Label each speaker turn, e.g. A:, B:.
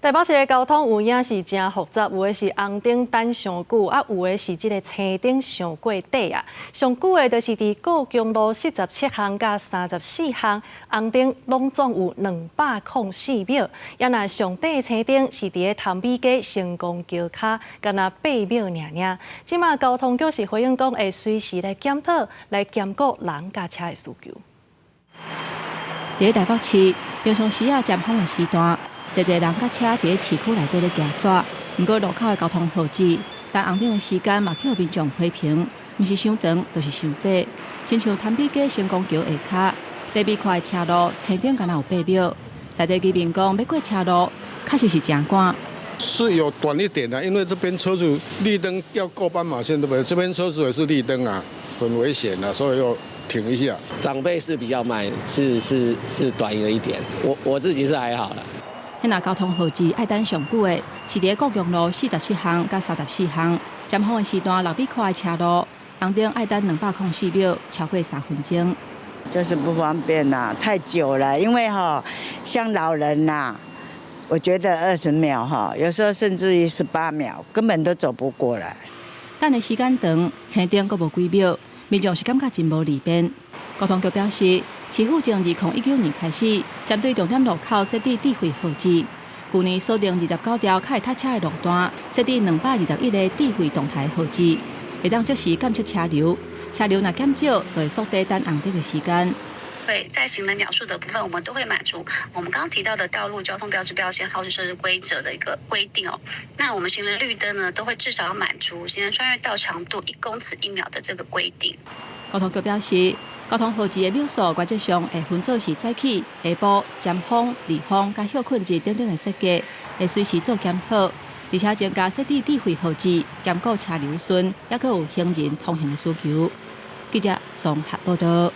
A: 台北市的交通有影是誠複雜，有的是紅燈等傷久，啊有的是這个青燈傷過短啊。上久的就是佇故宮路47巷佮34巷，紅燈攏總有204秒。啊若上短的青燈是佇咧潭美街成功橋跤，干焦8秒爾爾。這馬交通局是回應講，會隨時來檢討，來兼顧人佮車的需求。
B: 佇咧台北市，平常時啊尖峰的時段，濟濟人佮車佇咧市區內底咧行煞，毋過路口的交通號誌，等紅燈的時間嘛予民眾批評，毋是傷長，就是傷短。親像潭美街成功橋下跤，8米寬的車路，青燈干焦有8秒，在地居民講欲過車路，確實是誠趕。
C: 是有短一點的，因為這邊車子綠燈要過斑馬線，對不對？這邊車子也是綠燈啊，很危險啊，所以要停一下。
D: 長輩是比較慢，是是是短了一點，我自己是還好啦。
B: 彼若交通號誌愛等上久的，是佇咧故宮路47巷佮34巷，尖峰的時段6米寬的車路，紅燈愛等204秒，超過3分鐘。
E: 就是不方便啦，太久了，因為哈，像老人呐，我覺得20秒哈，有時候甚至於18秒，根本都走不過來。
B: 等的時間長，青燈閣無幾秒，民眾是感覺真無利便。交通局表示，市府從2019年開始，針對重點路口設置智慧號誌。舊年鎖定29條較會塞車的路段，設置221個智慧動態號誌，會當即時監測車流，車流若減少，就會縮短等紅燈的時間。
F: 會在行人秒數的部分，我們都會滿足我們剛剛提到的道路交通標誌標線號誌設置規則的一個規定哦。那我們行人綠燈呢，都會至少要滿足行人穿越道長度1公尺1秒的這個規定。
B: 交通局表示，交通號誌的秒數原則上會分做是早起、下晡、尖峰、離峰佮歇睏日等等的設計，會隨時做檢討，而且增加設置智慧號誌，兼顧車流順，抑閣有行人通行的需求。記者綜合報道。